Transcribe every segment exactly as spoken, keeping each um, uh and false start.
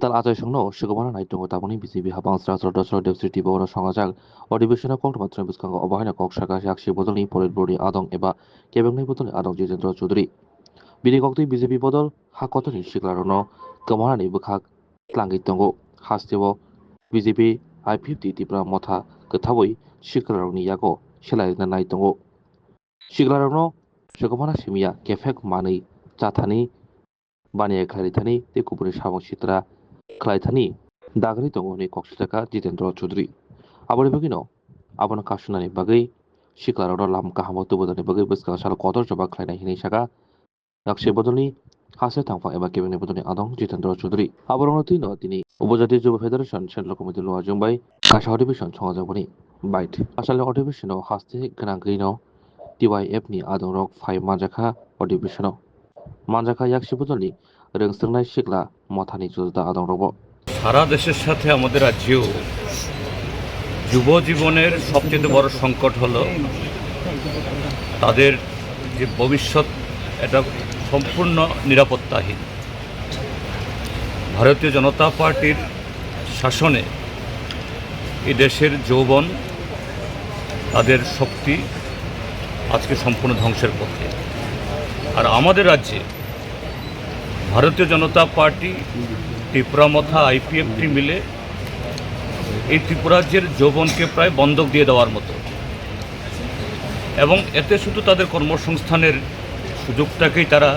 Tal achaisongno swkangmano nai tongo tabukni B J P habang sra sra dosra dosri T V O no songajak. Odibishono koktwma thwngni bwskango obo haino kok sakha yaksi bodolni Politburo ni adong eba kebengni bodolni adong Jitendra Chaudhary. Bini koktwi B J P bodol ha kotorni siklarokno kwmanani bwkhak tlangwi tongo. Hasteo B J P I P F T Tipra Motha kwthaui siklarokni yago selairina nai tongo. Siklarokno swkangmano simiya kephek manwi chathani baniya khlairithani tei kubuni samung sitra khlaithani dagri tongo hwnwi kok sajakha Jitendra Chaudhary. Aboni bagwino abono kasunani bagwi siklarokno lam kahamo tubudani bagwi bwskang salo kotor choba khlainai hwnwi sakha yaksi bodolni hasteo thangphang eba kebengni bodolni adong Jitendra Chaudhary. Aborokno twino tini Upojati Jubo Federation Central Committee luajwng bai kaisa odibison songajak boni bait. Asalni odibisino haste gwnangwino T Y F ni adongrok phai manjakha odibisino. Manjakha yaksi bodolni rwngswngnai sikla mothani juda adongrokbo. সারা দেশের সাথে আমাদের রাজ্যেও যুব জীবনের সবচেয়ে বড় সংকট হলো তাদের যে ভবিষ্যৎ, এটা সম্পূর্ণ নিরাপত্তাহীন। ভারতীয় জনতা পার্টির শাসনে এই দেশের যৌবন, তাদের শক্তি আজকে সম্পূর্ণ ধ্বংসের পথে। আর আমাদের রাজ্যে ভারতীয় জনতা পার্টি, ত্রিপুরা মথা, আইপিএফটি মিলে এই ত্রিপুরাজ্যের যৌবনকে প্রায় বন্ধক দিয়ে দেওয়ার মতো। এবং এতে শুধু তাদের কর্মসংস্থানের সুযোগটাকেই তারা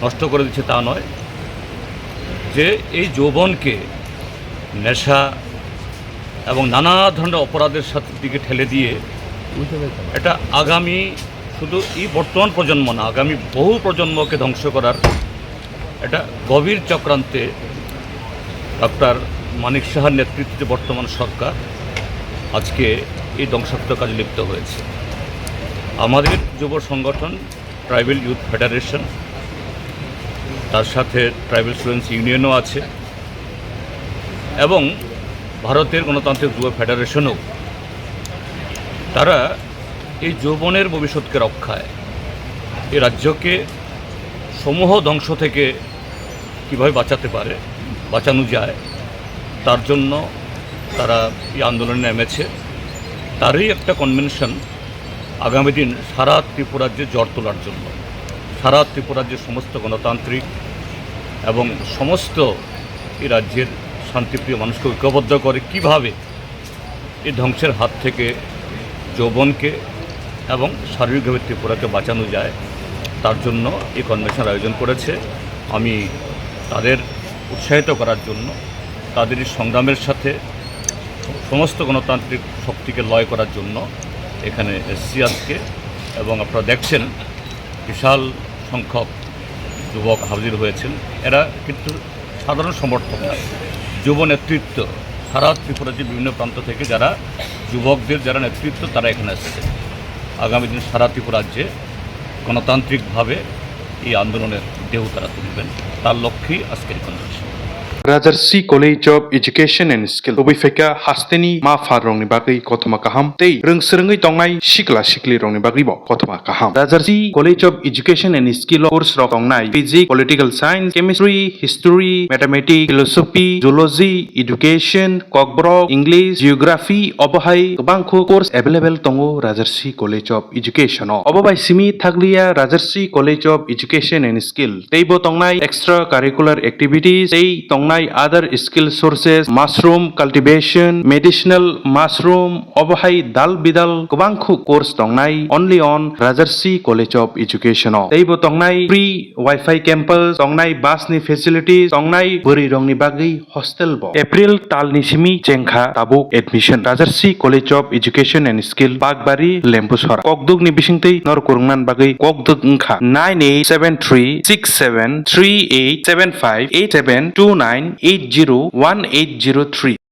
নষ্ট করে দিচ্ছে তা নয়, যে এই যৌবনকে নেশা এবং নানা ধরনের অপরাধের সাথে দিকে ঠেলে দিয়ে এটা আগামী, শুধু এই বর্তমান প্রজন্ম না, আগামী বহু প্রজন্মকে ধ্বংস করার একটা গভীর চক্রান্তে ডক্টর মানিক সাহার নেতৃত্বে বর্তমান সরকার আজকে এই ধ্বংসাত্মক কাজে লিপ্ত হয়েছে। আমাদের যুব সংগঠন ট্রাইবাল ইউথ ফেডারেশন, তার সাথে ট্রাইবাল স্টুডেন্টস ইউনিয়নও আছে এবং ভারতের গণতান্ত্রিক যুব ফেডারেশনও, তারা এই যৌবনের ভবিষ্যৎকে রক্ষায়, এই রাজ্যকে সমূহ ধ্বংস থেকে কীভাবে বাঁচাতে পারে, বাঁচানো যায়, তার জন্য তারা এই আন্দোলনে নেমেছে। তারই একটা কনভেনশন আগামী দিন সারা ত্রিপুরাজ্যে ঝড় তোলার জন্য, সারা ত্রিপুরাজ্যের সমস্ত গণতান্ত্রিক এবং সমস্ত এই রাজ্যের শান্তিপ্রিয় মানুষকে ঐক্যবদ্ধ করে কিভাবে এই ধ্বংসের হাত থেকে যৌবনকে এবং শারীরিকভাবে ত্রিপুরাকে বাঁচানো যায়, তার জন্য এই কনভেনশন আয়োজন করেছে। আমি তাদের উৎসাহিত করার জন্য, তাদের এই সংগ্রামের সাথে সমস্ত গণতান্ত্রিক শক্তিকে লয় করার জন্য এখানে এসছি আজকে। এবং আপনারা দেখছেন, বিশাল সংখ্যক যুবক হাজির হয়েছেন। এরা কিন্তু সাধারণ সমর্থক না, যুব নেতৃত্ব, সারা ত্রিপুরার যে বিভিন্ন প্রান্ত থেকে যারা যুবকদের যারা নেতৃত্ব, তারা এখানে এসেছে। আগামী দিন সারা ত্রিপুরা রাজ্যে গণতান্ত্রিকভাবে এই আন্দোলনের ঢেউ তারা তুলবেন, তার লক্ষ্যেই আজকের এই convention. Rajarsi College of Education and Skill tubui phaikha hasteni ma pha rokni bagwi kothoma kaham tei rwngswrwngwi tongnai sikla sikli rokni bagwibo kothoma kaham. Rajarsi College of Education and Skill o course rok tongnai Physics, Political Science, Chemistry, History, Mathematics, Philosophy, Zoology, Education, Kokborok, English, Geography, obo hai kwbangkho course available tongo Rajarsi College of Education o. Obo bai simi thakliya Rajarsi College of Education and Skill teibo tongnai extra curricular activities tei tongnai other skill sources, mushroom cultivation, medicinal mushroom, obo hai dal bidal kwbangkho course tongnai only on Rajarsi College of Education o. Teibo tongnai free Wi-Fi campus, tongnai bus ni facilities, tongnai bwrwi rokni bagwi hostel bo. April tal ni simi chengkha tabuk admission. Rajarsi College of Education and Skill, Bakbari, Lembusora. Kokduk ni bisingtwi nor kwrwngna bagwi kokduk wngkha nine eight seven three six seven three eight seven five eight seven two nine eight zero one eight zero three.